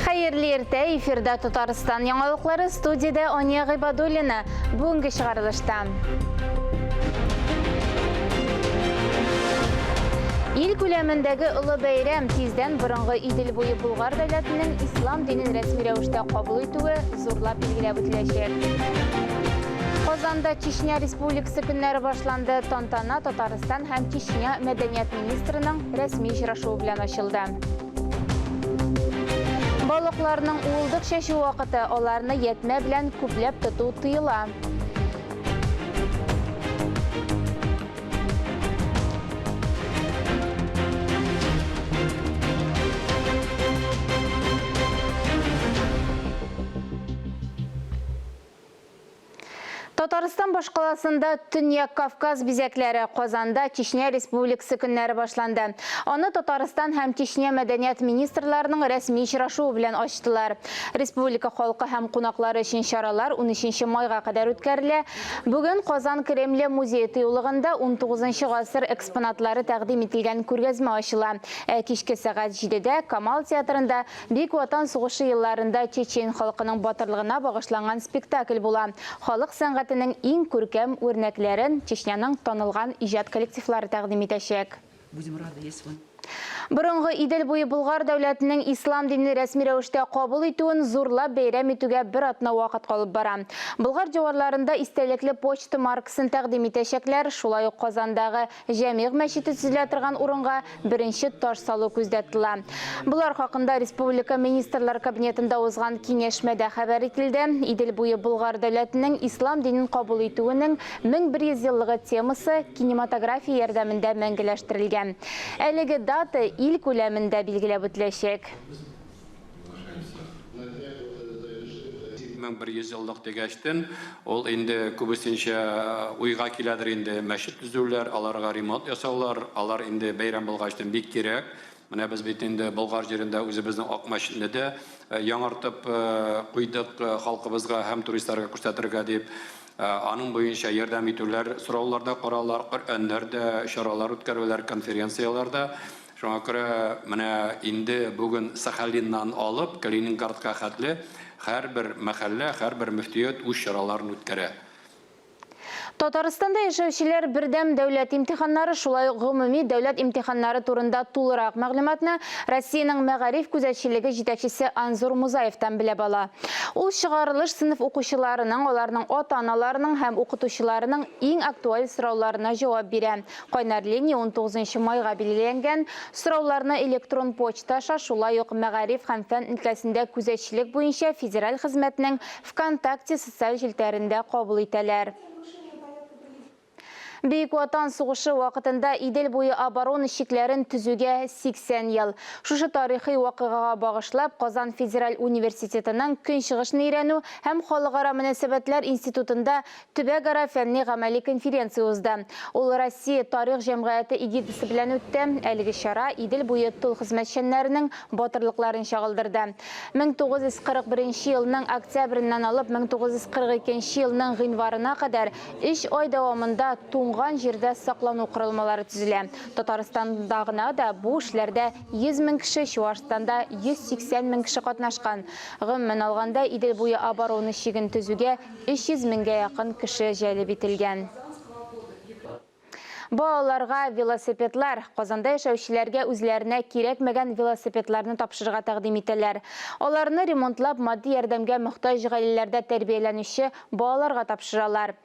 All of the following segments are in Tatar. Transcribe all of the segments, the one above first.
Хәерле иртә, эфирда Татарстан яңалыклары, студиядә Ания Гыйбадуллина. Бүгенге чыгарылышта. Ил күләмендәге олы бәйрәм тиздән борынгы Идел буе Болгар дәүләтенең ислам динен рәсми рәвештә кабул итүе зурлап билгеләп үтеләчәк. Казанда Чечня Республикасы көннәре башланды. Тантана Татарстан һәм Чечня мәдәният министрының рәсми очрашуы белән ачылды. Балыкларның уылдык чәчү вакыты, аларны ятьмә белән күпләп тоту тыела. Татарстан башкаласында Төньяк Кавказ бизәкләре, Казанда Чечня Республикасы көннәре башланды. Аны Татарстан һәм Чечня мәдәният министрларының рәсми очрашуы белән ачтылар. Республика халкы һәм кунаклары өчен чаралар 13 майга кадәр үткәрелә. Бүген Казан Кремле музее тыюлыгында 19 гасыр экспонатлары тәкъдим ителгән күргәзмә ачыла. Ә кичке сәгать җидедә Камал театрында Бөек Ватан сугышы елларында чечен халкының батырлыгына багышланган спектакль була. Халык сәнгатенең иң күркәм үрнәкләрен Чечняның танылган иҗат коллективлары тәкъдим итәчәк. Будем рады, если он. Борынгы Идел буе Болгар дәүләтенең ислам динен рәсми рәвештә кабул итүен зурлап бәйрәм итүгә бер атна вакыт калып бара. Болгар диварларында истәлекле почта маркасын тәкъдим итәчәкләр, шулай ук Казандагы Җәмигъ мәчете төзелә торган урынга беренче таш салу күздә тотыла. Болар хакында республика Министрлар Кабинетында узган киңәшмәдә хәбәр ителде. Идел буе Болгар дәүләтенең ислам динен кабул итүенең 1100 еллыгы темасы кинематография ярдәмендә мәңгеләштерелгән. Әлеге дата ил күләмендә билгеләп үтеләчәк. 1100 еллык дигәчтен, ул инде күбесенчә уйга киләдер инде мәчет төзүләр, аларга ремонт ясаулар, алар инде бәйрәм булгачтын бик кирәк. Менә без бит инде Болгар җирендә үзебезнең Ак мәчетне дә яңартып куйдык халкыбызга һәм туристларга күрсәтергә дип. Аның буенча ярдәм итүләр, сораулар да каралар, Коръәннәр дә, чаралар үткәрүләр, конференцияләр дә. Шуңа күрә менә инде бүген Сахалиннан алып Калининградка хәтле һәрбер мәхәллә, һәрбер мөфтият үз чараларын үткәрә. Татарстанда яшәүчеләр бердәм дәүләт имтиханнары, шулай ук гомуми дәүләт имтиханнары турында тулырак мәгълүматны Россиянең мәгариф күзәтчелеге җитәкчесе Анзур Музаевтан белеп ала. Ул чыгарылыш сыйныф укучыларының, аларның ата-аналарының һәм укытучыларының иң актуаль сорауларына җавап бирә. Кайнар линия 19 майга билгеләнгән. Сорауларны электрон почта аша, шулай ук Мәгариф һәм фән өлкәсендә күзәтчелек буенча федераль хезмәтнең ВКонтакте социаль челтәрендә кабул итәләр. Бөек Ватан сугышы вакытында Идел буе оборона чикләрен төзүгә 80 ел. Шушы тарихи вакыйгага багышлап, Казан федераль университетының Көнчыгышны өйрәнү һәм халыкара мөнәсәбәтләр институтында Төбәкара фәнни-гамәли конференция узды. Ул Россия тарих җәмгыяте эгидасы белән үтте. Әлеге чара Идел буе тыл хезмәтчәннәренең батырлыкларын чагылдырды. 1941 елның октябреннән алып 1942 елның гыйнварына кадәр өч ай дәвамында туңган җирдә саклану корылмалары төзелә. Татарстанда гына да бу эшләрдә 100 мең кеше, Чуашстанда 180 мең кеше катнашкан. Гомумән алганда, Идел буе оборона чиген төзүгә 300 меңгә якын кеше җәлеп ителгән. Балаларга велосипедлар. Казанда яшәүчеләргә үзләренә кирәкмәгән велосипедларны тапшырырга тәкъдим итәләр. Аларны ремонтлап, матди ярдәмгә мохтаҗ гаиләләрдә тәрбияләнүче балаларга тапшыралар.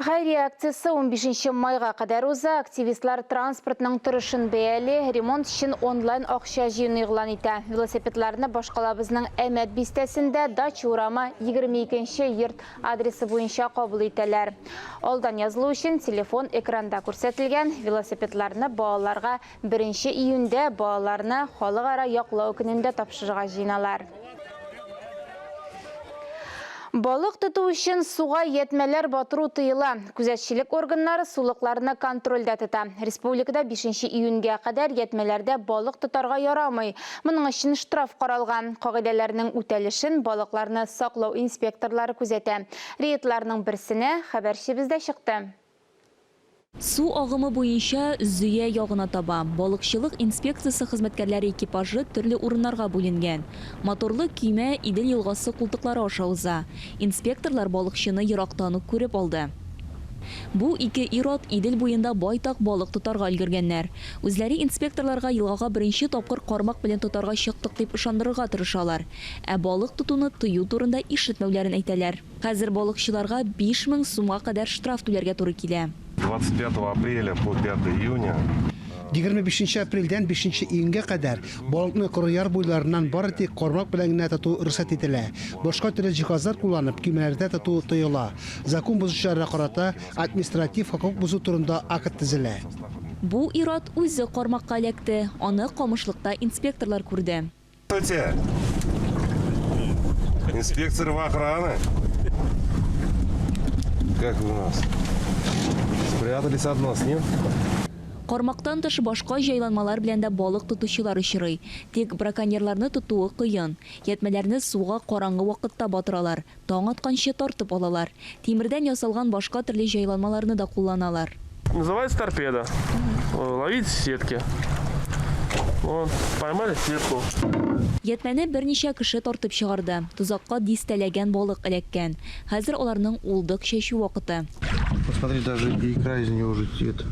Хәйрия акциясе 15 майга кадәр уза. Активистлар транспортның торышын бәяли, ремонт өчен онлайн акча җыюны игълан итә. Велосипедларны башкалабызның Әмәт бистәсендә Дача урамы 22 нче йорт адресы буенча кабул итәләр. Алдан язылу өчен телефон экранда күрсәтелгән. Велосипедларны балаларга беренче июньдә балаларны Халыкара яклау көнендә тапшырырга җыеналар. Балык тоту өчен суга ятьмәләр батыру тыела. Күзәтчелек органнары сулыкларны контрольдә тота. Республикада 5 июньгә кадәр ятьмәләрдә балык тотарга ярамый. Моның өчен штраф каралган. Кагыйдәләрнең үтәлешен балыкларны саклау инспекторлары күзәтә. Рейдларның берсенә хәбәрчебез дә чыкты. Су агымы буенча Зөя ягына таба балыкчылык инспекциясе хезмәткәрләре экипажы төрле урыннарга бүленгән. Моторлы көймә Идел елгасы култыклары аша уза. Инспекторлар балыкчыны ерактан ук күреп алды. Бу ике ир-ат Идел буенда байтак балык тотарга өлгергәннәр. Үзләре инспекторларга елгага беренче тапкыр кармак белән тотарга чыктык дип ышандырырга тырышалар. Ә балык тотуны тыю турында ишетмәүләрен әйтәләр. Хәзер балыкчыларга 5000 сумга кадәр штраф түләргә туры килә. 25 апреля по 5 июня. 25 нче апрельдән 5 нче июньгә кадәр балыкны коры яр буйларыннан бары тик кармак белән генә тоту рөхсәт ителә. Башка төрле җиһазлар кулланып көймәләрдә тоту тыела. Закон бозучыларга карата административ хокук бозу турында акт төзелә. Бу ир-ат үзе кармакка эләкте. Аны камышлыкта инспекторлар күрде. Здравствуйте! Инспектор охраны. Как вы у нас? Спрятались от нас, нет? Кармактан тыш башка җайланмалар белән дә балык тотучылар очрый. Тик браконьерларны тотуы кыен. Ятьмәләрне суга караңгы вакытта батыралар, таң атканчы тартып алалар. Тимердән ясалган башка төрле җайланмаларны да кулланалар. Называется торпеда. Ловить сетки. Вот, поймали сетку. Ятьмәне берничә кеше тартып чыгарды. Тозакка дистәләгән балык эләккән. Хәзер аларның уылдык чәчү вакыты. Посмотри, даже икра из нее уже это,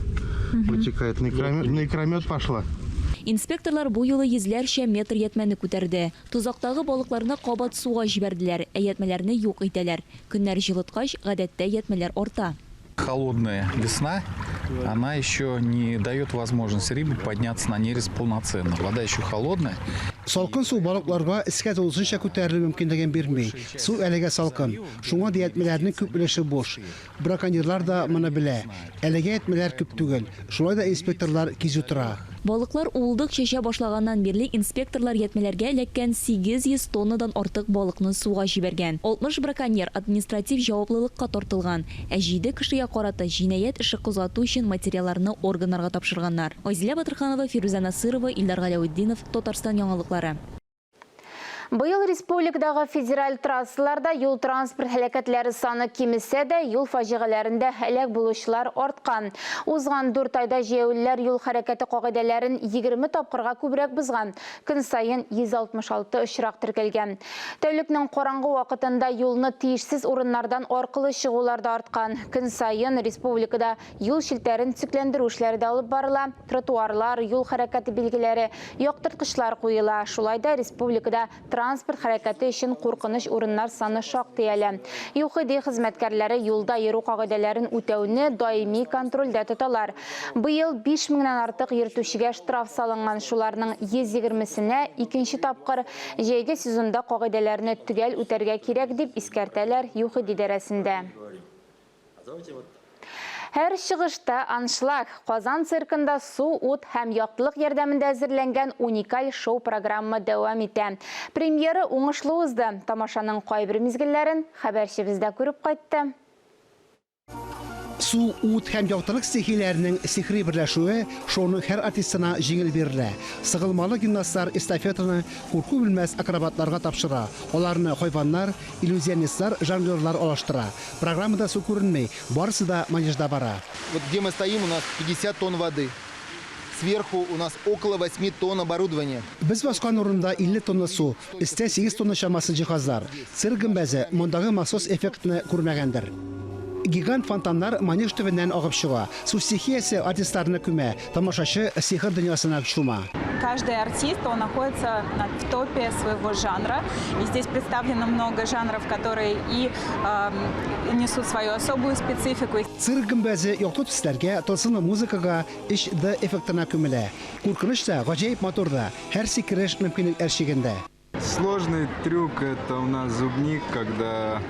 вытекает. На икромет пошла. Инспекторлар бу юлы йөзләрчә метр ятьмәне күтәрде. Тозактагы балыкларны кабат суга җибәрделәр, ә ятьмәләрне юк итәләр. Көннәр җылыткач, гадәттә ятьмәләр арта. Холодная весна, она еще не дает возможность рыбе подняться на нерест полноценно. Вода еще холодная. Салкын су балыкларга өскә тулысынча күтәрелү мөмкинлеген бирми. Су әлегә салкын. Шуңа да ятьмәләрнең күп өлеше буш. Браконьерлар да моны белә. Әлегә ятьмәләр күп түгел. Шулай да инспекторлар кизү тора. Балыклар уылдык чәчә башлаганнан бирле инспекторлар ятьмәләргә эләккән 800 тоннадан артык балыкны суга җибәргән. 60 браконьер административ җаваплылыкка тартылган, ә җиде кешегә карата җинаять эше кузгату өчен материалларны органнарга тапшырганнар. Айзилә Батырханова, Фирүзә Насыйрова, Илдар Галәветдинов, Татарстан яңалыклары. Быел республикадагы федераль трассаларда юл-транспорт һәлакәтләре саны кимесә дә, юл фаҗигаләрендә һәлак булучылар арткан. Узган дүрт айда җәяүлеләр юл хәрәкәте кагыйдәләрен 20 тапкырга күбрәк бозган. Көн саен 166 очрак теркәлгән. Тәүлекнең караңгы вакытында юлны тиешсез урыннардан аркылы чыгулар да арткан. Көн саен республикада юл челтәрен төзекләндерү эшләре дә алып барыла, тротуарлар, юл хәрәкәте билгеләре, яктырткычлар куела. Шулай да республикада транспорт хәрәкәте өчен куркыныч урыннар саны шактый әле. ЮХИДИ хезмәткәрләре юлда йөрү кагыйдәләрен үтәүне даими контрольдә тоталар. Быел 5 меңнән артык йөртүчегә штраф салынган, шуларның 120-сенә икенче тапкыр. Җәйге сезонда кагыйдәләрне төгәл үтәргә кирәк, дип искәртәләр ЮХИДИ идарәсендә. Һәр чыгышта аншлаг. Казан циркында су, ут һәм яктылык ярдәмендә әзерләнгән уникаль шоу-программа дәвам итә. Премьера уңышлы узды. Тамашаның кайбер мизгелләрен хәбәрчебез дә күреп кайтты. Су, ут һәм яктылык стихияләренең сихри берләшүе шоуның һәр артистына җиңел бирелә. Сыгылмалы гимнастлар эстафетаны курку белмәс акробатларга тапшыра. Аларны хайваннар, иллюзионистлар, жонглерлар алыштыра. Программада су күренми, барысы да манежда бара. Вот где мы стоим, у нас 50 тонн воды. Сверху у нас около 8 тонн оборудования. Без баскан урында 50 тонна су, өстә 8 тонна чамасы җиһазлар. Цирк гөмбәзе мондагы махсус эффектны күрмәгәндер. Гигант фонтаннар манеж төбеннән агып чыга. Су стихиясе артистларны күмә, тамашачы сихер дөньясына чума. Каждый артист, он находится в топе своего жанра. И здесь представлено много жанров, которые и несут свою особую специфику. Цирк гөмбәзе якты төсләргә, тылсымлы музыкага, 3D эффектына күмелә. Куркыныч та, гаҗәеп матур да. Һәр сикереш мөмкинлекләр чигендә. Сложный трюк это у нас зубник, когда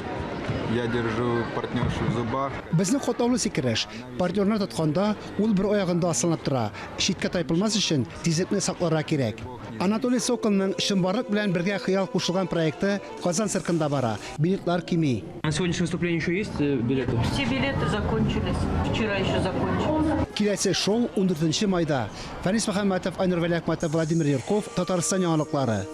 я держу партнершу в зубах. Безнең катлаулы сикереш. Партнерны тотканда, ул бер аягында асылынып тора. Читкә тайпылмас өчен тизлекне сакларга кирәк. Анатолий Соколның чынбарлык белән бергә хыял кушылган проекты Казан циркында бара. Билетлар кими. На сегодняшнее выступление еще есть билеты? Все билеты закончились. Вчера еще закончились. Киләсе шоу 14 майда. Фәнис Мөхәммәтов, Айнур Вәлиәхмәтов, Владимир Юрков, Татарстан яңалыклары.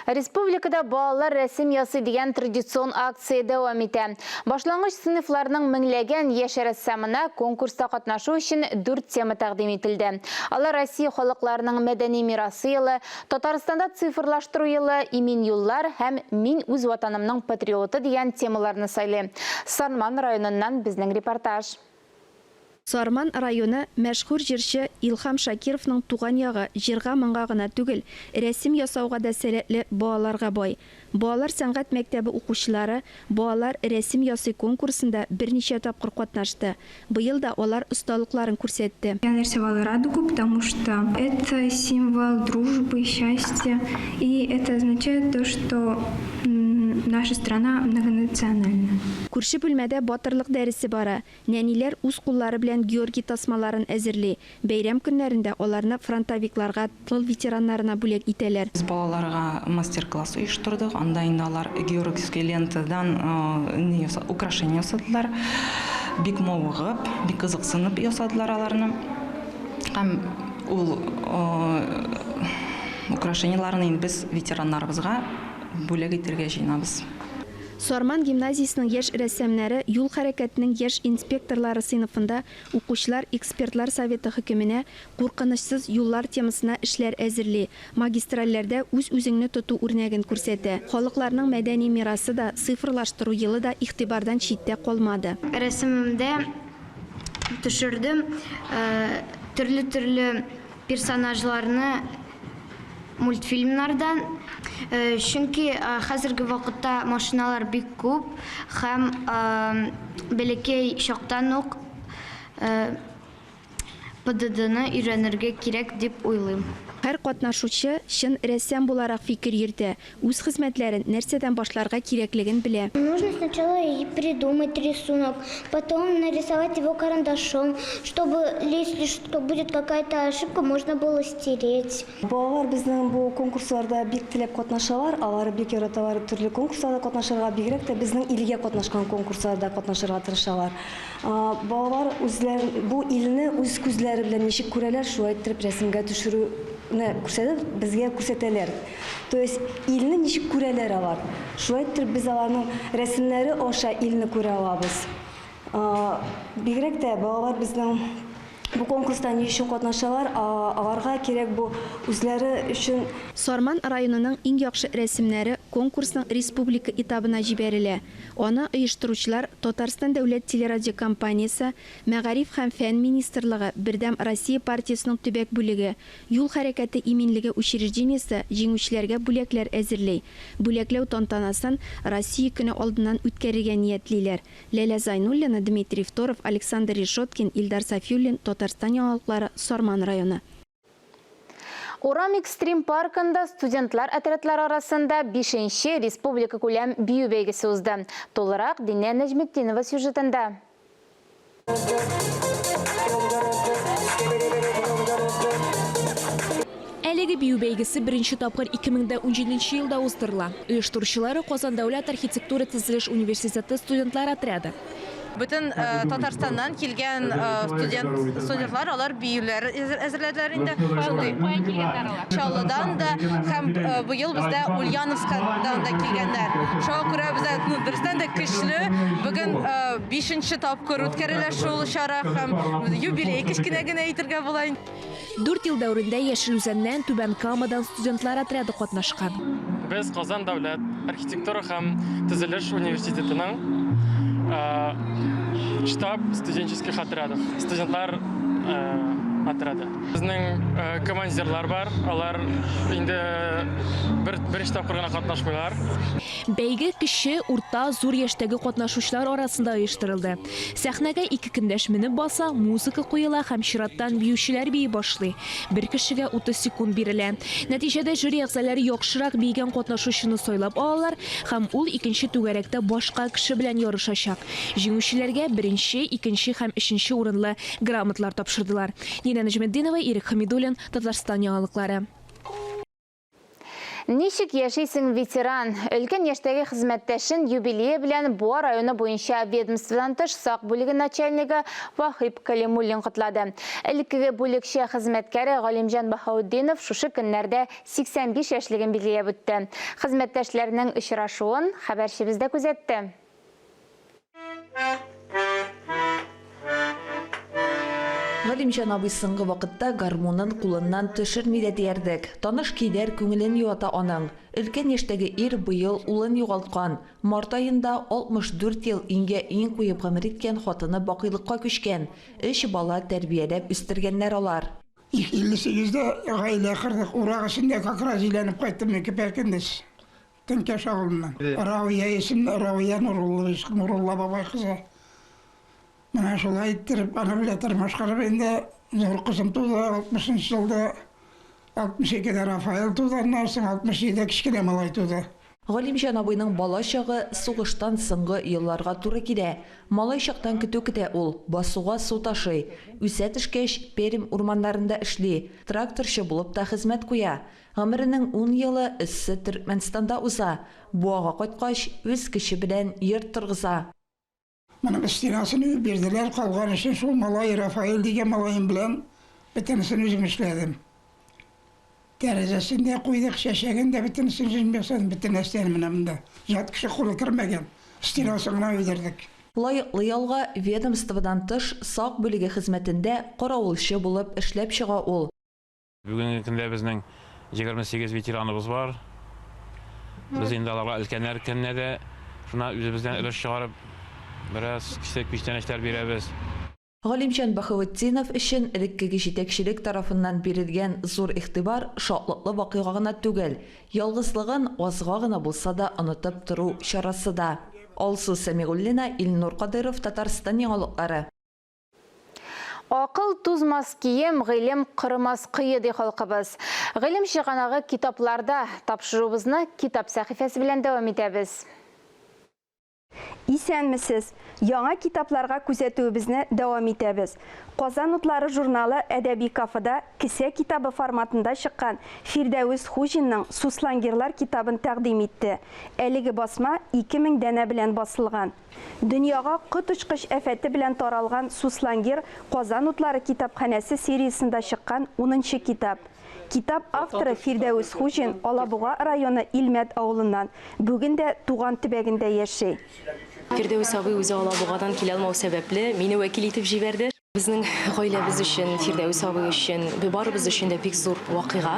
Республикада Балалар рәсем ясый дигән традицион акция дәвам итә. Башлангыч сыйныфларның меңләгән яшь рәссамына конкурста катнашу өчен дүрт тема тәкъдим ителде. Алар Россия халыкларының мәдәни мирасы елы, Татарстанда цифрлаштыру елы, Имин юллар һәм Мин үз Ватанымның патриоты дигән темаларны сайлый. Сарман районыннан безнең репортаж. Сарман районы мәшһүр җырчы Илһам Шакировның туган ягы җырга-моңга гына түгел, рәсем ясауга да сәләтле балаларга бай. Балалар сәнгать мәктәбе укучылары Балалар рәсем ясый конкурсында берничә тапкыр катнашты. Быел да алар осталыкларын күрсәтте. Я нарисовала радугу, потому что это символ дружбы, счастья. И это означает то, что наша страна многонациональна. Күрше бүлмәдә батырлык дәресе бара. Нәниләр үз куллары белән Георгий тасмаларын әзерли. Бәйрәм көннәрендә аларны фронтовикларга, тыл ветераннарына бүләк итәләр. Без балаларга мастер-класс оештырдык. Анда инде алар георгиевский лентадан ни яса, украшение ясадылар. Бик мавыгып, бик кызыксынып ясадылар аларны. Һәм ул украшениеләрне инде без ветераннарыбызга бүләк итәргә җыенабыз. Сарман гимназиясенең яшь рәссамнары юл хәрәкәтенең яшь инспекторлары сыйныфында укучылар экспертлар советы хөкеменә Куркынычсыз юллар темасына эшләр әзерли, магистральләрдә үз-үзеңне тоту үрнәген күрсәтә. Халыкларның мәдәни мирасы да, цифрлаштыру елы да игътибардан читтә калмады. Рәсемемдә төшердем төрле-төрле персонажларны мультфильмнардан. Чөнки хәзерге вакытта машиналар бик күп һәм бәләкәй чактан ук ПДДны өйрәнергә кирәк дип уйлыйм. Һәр катнашучы чын рәссам буларак фикер йөртә, үз хезмәтләрен нәрсәдән башларга кирәклеген белә. Нужно сначала придумать рисунок, потом нарисовать его карандашом, чтобы, если что, будет какая-то ошибка, можно было стереть. Балалар безнең бу конкурсларда бик теләп катнашалар, алар бик яраталар төрле конкурсларда катнашырга, бигрәк тә безнең илгә катнашкан конкурсларда катнашырга тырышалар. Балалар үзләре бу илне үз күзләре белән ничек күрәләр, шулай иттереп рәсемгә төшерүне күрсәтеп, безгә күрсәтәләр. То есть илне ничек күрәләр алар. Шулай иттереп без аларның рәсемнәре аша илне күрә алабыз. Бигрәк тә балалар безнең бу конкурста ни өчен катнашалар, аларга кирәк бу үзләре өчен. Сарман районының иң яхшы рәсемнәре конкурсның республика этабына җибәрелә. Аны оештыручылар Татарстан дәүләт телерадиокомпаниясе, Мәгариф һәм фән министрлыгы, Бердәм Россия партиясенең төбәк бүлеге, Юл хәрәкәте иминлеге учреждениесе җиңүчеләргә бүләкләр әзерли. Бүләкләү тантанасын Россия көне алдыннан үткәрергә ниятлиләр. Ләлә Зайнуллина, Дмитрий Второв, Александр Решеткин, Илдар Сафиуллин, Татарстан яңалыклары, Сарман районы. Урам экстрим паркында студентлар отрядлары арасында бишенче республикакүләм бию бәйгесе узды. Тулырак Динә Нәҗметдинова сюжетында. Әлеге бию бәйгесе беренче тапкыр 2017 елда уздырыла. Оештыручылары Казан дәүләт архитектура-төзелеш университеты студентлар отряды. Бөтен э, Татарстаннан килгән э, студент студентлар алар биюләр әзерләделәр инде. Шундый. Каян килгәннәр алар? Чаллыдан да һәм э, быел бездә Ульяновскадан да килгәннәр. Шуңа күрә бездә ну, дөрестән дә көчле. Бүген бишенче тапкыр үткәрелә шул чара һәм юбилей кечкенә генә әйтергә була. Дүрт ел дәверендә Яшел Үзәннән, Түбән Камадан студентлар отряды катнашкан. Без Казан дәүләт архитектура һәм төзелеш университетының штаб студенческих отрядов, студентлар отряды. Безнең командирлар бар, алар инде бер беренче тапкыр гына катнашмыйлар. Бәйге кече, урта, зур яшьтәге катнашучылар арасында оештырылды. Сәхнәгә ике көндәш менеп баса, музыка куела һәм чираттан биючеләр бии башлый. Бер кешегә 30 секунд бирелә. Нәтиҗәдә жюри әгъзалары яхшырак биегән катнашучыны сайлап алалар һәм ул икенче түгәрәктә башка кеше белән ярышачак. Җиңүчеләргә беренче, икенче һәм өченче урынлы грамоталар тапшырдылар. Динә Нәҗметдинова, Ирек Хәмидуллин, Татарстан яңалыклары. Ничек яшисең, ветеран? Өлкән яшьтәге хезмәттәшен юбилее белән Буа районы буенча ведомстводан тыш сак бүлеге начальнигы Вахип Кәлимуллин котлады. Элеккеге бүлекчә хезмәткәре Галимҗан Баһаутдинов шушы көннәрдә 85 яшьлеген билгеләп үтте. Хезмәттәшләрнең очрашуын хәбәрчебез дә күзәтте. Галимҗан абый соңгы вакытта гармунын кулыннан төшерми дә диярлек. Таныш көйләр күңелен юата аның. Өлкән яшьтәге ир быел улын югалткан. Март аенда 64 ел иңгә-иң куеп гомер иткән хатыны бакыйлыкка күчкән. Өч бала тәрбияләп үстергәннәр алар. 58 дә гаилә кордык. Урак эчендә как раз өйләнеп кайттым мин көпә-көндез. Теңкәш авылыннан. Равия исемле, Равия Нуруллович, Нурулла бабай кызы. Менә шулай иттереп, аны белән тормыш корып инде зур кызым туды, 60 нчы елда, 62 дә Рафаэль туды, аннан соң 67 дә кечкенә малай туды. Галимҗан абыйның бала чагы сугыштан соңгы елларга туры килә. Малай чактан көтү көтә ул, басуга су ташый. Үсә төшкәч, Пермь урманнарында эшли, тракторчы булып та хезмәт куя. Гомеренең ун елы эссе Төркмәнстанда уза. Буага кайткач, үз көче белән йорт торгыза. Моның стенасын өеп бирделәр, калган эшен шул малай, Рафаэль дигән малаем белән бөтенесен үзем эшләдем. Тәрәзәсен дә куйдык, чәчәген дә бөтенесен үзем ясадым, бөтен нәрсәне менә монда. Ят кеше кулы кермәгән, стенасын гына өйдердек. Лаеклы ялга ведомстводан тыш сак бүлеге хезмәтендә каравылчы булып эшләп чыга ул. Бүгенге көндә безнең 28 ветераныбыз бар. Без инде аларга өлкәннәр көненә дә шуна үзебездән өлеш чыгарып, бераз кече күчтәнәчләр бирәбез. Галимҗан Баһаветдинов өчен элеккеге җитәкчелек тарафыннан бирелгән зур игътибар шатлыклы вакыйга гына түгел, ялгызлыгын азга гына булса да онытып тору чарасы да. Алсу Сәмигуллина, Илнур Кадыйров, Татарстан яңалыклары. Акыл тузмас кием, гыйлем корымас кое, ди халкыбыз. Гыйлем чыганагы китапларда. Тапшыруыбызны китап сәхифәсе белән дәвам итәбез. Исәнмесез! Яңа китапларга күзәтүебезне дәвам итәбез. Казан утлары журналы әдәби кафеда кесә китабы форматында чыккан Фирдәвес Хуҗинның Суслонгерлар китабын тәкъдим итте. Әлеге басма 2000 данә белән басылган. Дөньяга коточкыч афәте белән таралган Суслонгер Казан утлары китапханәсе сериясендә чыккан унынчы китап. Китап авторы Фирдәвес Хуҗин Алабуга районы Илмәт авылыннан, бүген дә туган төбәгендә яши. Фирдәвес абый үзе Алабугадан килә алмау сәбәпле, мине вәкил итеп җибәрде. Безнең гаиләбез өчен, Фирдәвес абый өчен, барыбыз өчен дә бик зур вакыйга.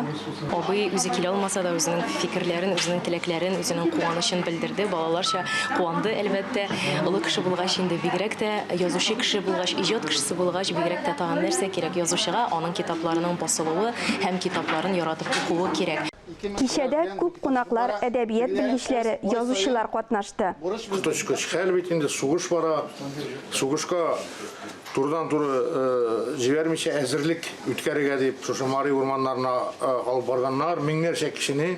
Абый үзе килә алмаса да, үзенең фикерләрен, үзенең теләкләрен, үзенең куанычын белдерде. Балаларча куанды, әлбәттә. Олы кеше булгач инде бигрәк тә, язучы кеше булгач, иҗат кешесе булгач, бигрәк тә тагын нәрсә кирәк язучыга, аның китапларының басылуы һәм китапларын яратып укуы кирәк. Кичәдә күп кунаклар, әдәбият белгечләре, язучылар катнашты. Коточкыч хәл бит инде, сугыш бара. Сугышка турыдан-туры җибәрмичә әзерлек үткәрергә дип, шушы Мари урманнарына алып барганнар меңнәрчә кешене.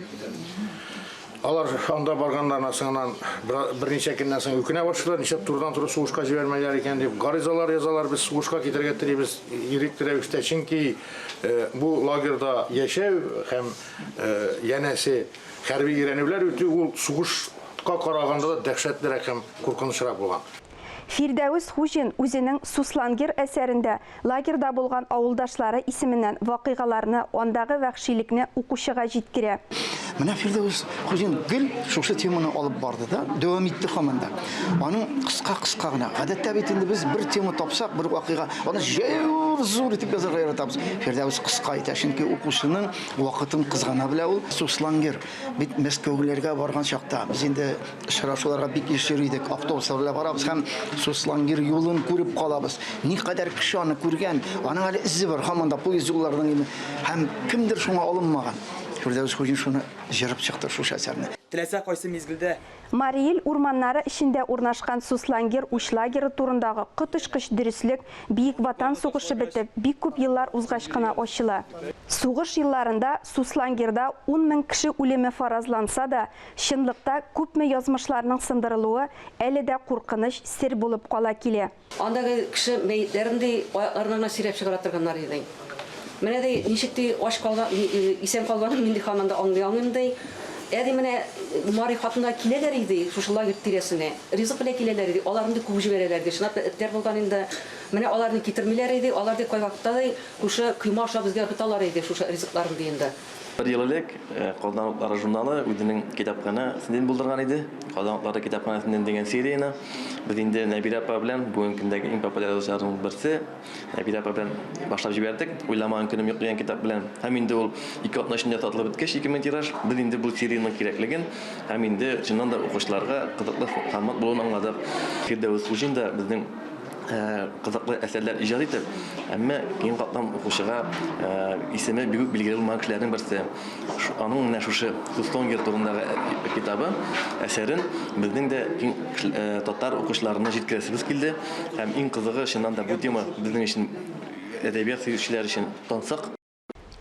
Алар анда барганнарына соңыннан берничә көннән соң үкенә башлыйлар, нишләп турыдан-туры сугышка җибәрмәделәр икән дип. Гаризалар язалар, без сугышка китәргә телибез ирекле рәвештә, чөнки Бу лагерьда яшәү һәм янәсе хәрби өйрәнүләр үтү ул сугышка караганда да дәһшәтлерәк һәм куркынычрак булган. Фирдәвес Хуҗин үзенең Суслонгер әсәрендә лагерьда булган авылдашлары исеменнән вакыйгаларны, андагы вәхшилекне укучыга җиткерә. Менә Фирдәвес Хуҗин гел шушы теманы алып барды да, дәвам итте һаман да. Аның кыска-кыска гына. Гадәттә бит инде без бер тема тапсак, бер вакыйга, аны зур итеп язарга яратабыз. Фирдәвес кыска итә, чөнки укучының вакытын кызгана белә ул. Суслонгер бит Мәскәүләргә барган чакта без инде очрашуларга бик еш йөри идек, автобуслар белән барабыз һәм Суслонгер юлын күреп калабыз. Никадәр кеше аны күргән, аның әле эзе бар, һаман да поезд юлларының һәм кемдер шуңа алынмаган. Фирдәвес Хуҗин шуны җырып чыкты шушы әсәрне. Теләсә кайсы мизгелдә. Мари Ил урманнары эчендә урнашкан Суслонгер уч лагеры турындагы коточкыч дөреслек Бөек Ватан сугышы бетеп, бик күп еллар узгач кына ачыла. Сугыш елларында Суслонгерда ун мең кеше үлеме фаразланса да, чынлыкта күпме язмышларның сындырылуы әле дә куркыныч сер булып кала килә. Андагы кеше мәетләрен, ди, аякларына гына сөйрәп чыгара торганнар иде, ди. Менә, ди, ничек, ди, ач калган, исән калганын мин, ди, һаман да аңлый алмыйм, ди. Ә ди менә мари хатыннар киләләр иде шушы лагерь тирәсенә. Ризык белән киләләр иде. Аларны ди куып җибәрәләр иде. Чынлап та этләр булган инде. Менә аларны китермиләр иде. Алар ди кайвакытта ди шушы койма аша безгә ыргыталар иде шушы ризыкларын ди инде. Бер ел элек Казан утлары журналы үзенең китапханәсен булдырган иде. Казан утлары китапханәсеннән дигән серияне без инде Нәбирә апа белән бүгенге көндәге иң популяр язучыларның берсе Нәбирә апа белән башлап җибәрдек. Уйламаган көнем юк дигән китап белән. Һәм инде ул ике атна эчендә сатылып беткәч, 2000 тираж, без инде бу сериянең кирәклеген һәм инде чыннан да укучыларга кызыклы формат булуын аңладык. Фирдәвес Хуҗин да безнең кызыклы әсәрләр иҗат итеп, әмма киң катлам укучыга исеме бик үк билгеле булмаган кешеләрнең берсе. Аның менә шушы Суслонгер турындагы китабы, әсәрен безнең дә киң татар укучыларына җиткерәсебез килде. Һәм иң кызыгы, чыннан да бу тема безнең өчен, әдәбият сөючеләр өчен тансык.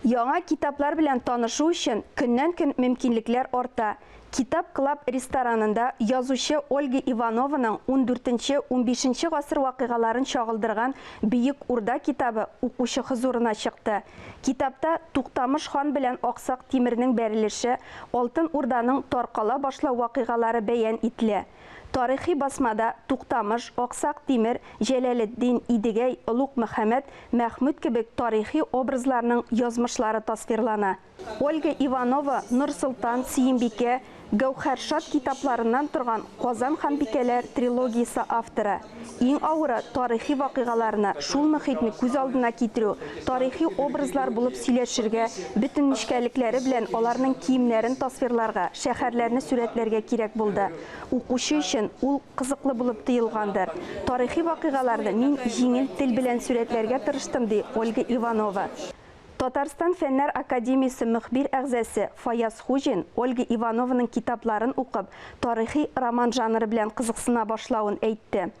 Яңа китаплар белән танышу өчен көннән-көн мөмкинлекләр арта. Китап Клаб ресторанында язучы Ольга Иванованың ундүртенче-унбишенче гасыр вакыйгаларын чагылдырган Бөек Урда китабы укучы хозурына чыкты. Китапта Туктамыш хан белән Аксак Тимернең бәрелеше, Алтын Урданың таркала башлау вакыйгалары бәян ителә. Тарихи басмада Туктамыш, Аксак Тимер, Җәләлетдин, Идегәй, Олуг Мөхәммәд, Мәхмүт кебек тарихи образларның язмышлары тасвирлана. Ольга Иванова Нурсолтан, Сөембикә, Гәүһәршад китапларыннан торган Казан ханбикәләр трилогиясе авторы. Иң авыры, тарихи вакыйгаларны, шул мөхитне күз алдына китерү, тарихи образлар булып сөйләшергә, бөтен нечкәлекләре белән аларның киемнәрен тасвирларга, шәһәрләрне сурәтләргә кирәк булды. Укучы өчен ул кызыклы булып тоелгандыр. Тарихи вакыйгаларны мин җиңел тел белән сурәтләргә тырыштым, ди Ольга Иванова. Татарстан Фәннәр академиясе мөхбир әгъзасе Фаяз Хуҗин Ольга Иванованың китапларын укып, тарихи роман жанры белән кызыксына башлавын әйтте.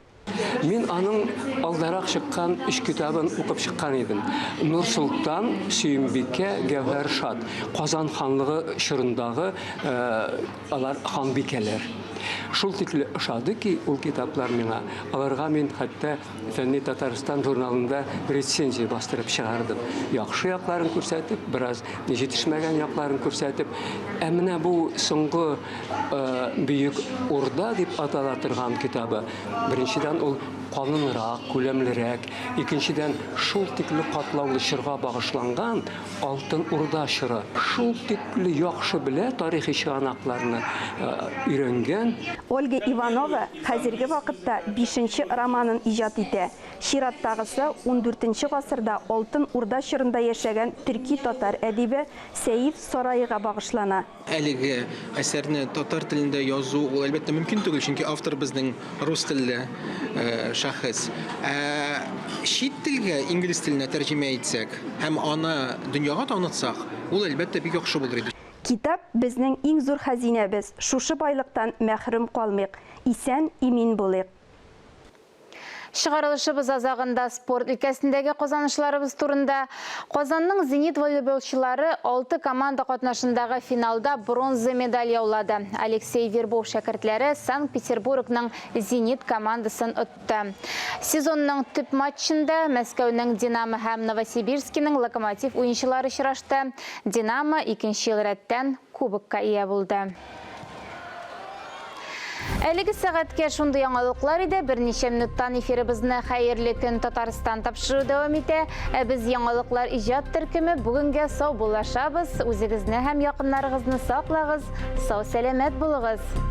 Мин аның алдарак чыккан өч китабын укып чыккан идем. Нурсолтан, Сөембикә, Гәүһәршад. Казан ханлыгы чорындагы алар ханбикәләр. Шул тикле ошады ки, ул китаплар миңа. Аларга мин хәтта Фәнни Татарстан журналында рецензия бастырып чыгардым. Яхшы якларын күрсәтеп, бераз җитешмәгән якларын күрсәтеп. Ә менә бу соңгы э, Бөек Урда дип атала торган китабы, беренчедән ул калынрак, күләмлерәк, икенчедән шул тикле катлаулы чорга багышланган Алтын Урда чоры. Шул тикле яхшы белә тарихи чыганакларны, өйрәнгән. Ольга Иванова хәзерге вакытта бишенче романын иҗат итә. Чираттагысы, ундүртенче гасырда Алтын Урда чорында яшәгән төрки-татар әдибе Сәиф Сараига багышлана. Әлеге әсәрне татар телендә язу ул, әлбәттә, мөмкин түгел, чөнки автор безнең рус телле шәхес. Ә чит телгә, инглиз теленә тәрҗемә итсәк һәм аны дөньяга танытсак, ул, әлбәттә, бик яхшы булыр иде. Китап, безнең иң зур хәзинәбез, шушы байлыктан мәхрүм калмыйк, исән, имин булыйк. Чыгарылышыбыз азагында спорт өлкәсендәге казанышларыбыз турында. Казанның Зенит волейболчылары алты команда катнашындагы финалда бронза медаль яулады. Алексей Вербов шәкертләре Санкт-Петербургның Зенит командасын отты. Сезонның төп матчында Мәскәүнең Динамо һәм Новосибирскиның Локомотив уенчылары очрашты. Динамо икенче ел рәттән кубокка ия булды. Әлеге сәгатькә шундый яңалыклар иде. Берничә минуттан эфирыбызны Хәерле көн Татарстан тапшыру дәвам итә. Ә без яңалыклар иҗат төркеме бүгенгә сау булашабыз. Үзегезне һәм якыннарыгызны саклагыз, сау сәламәт булыгыз.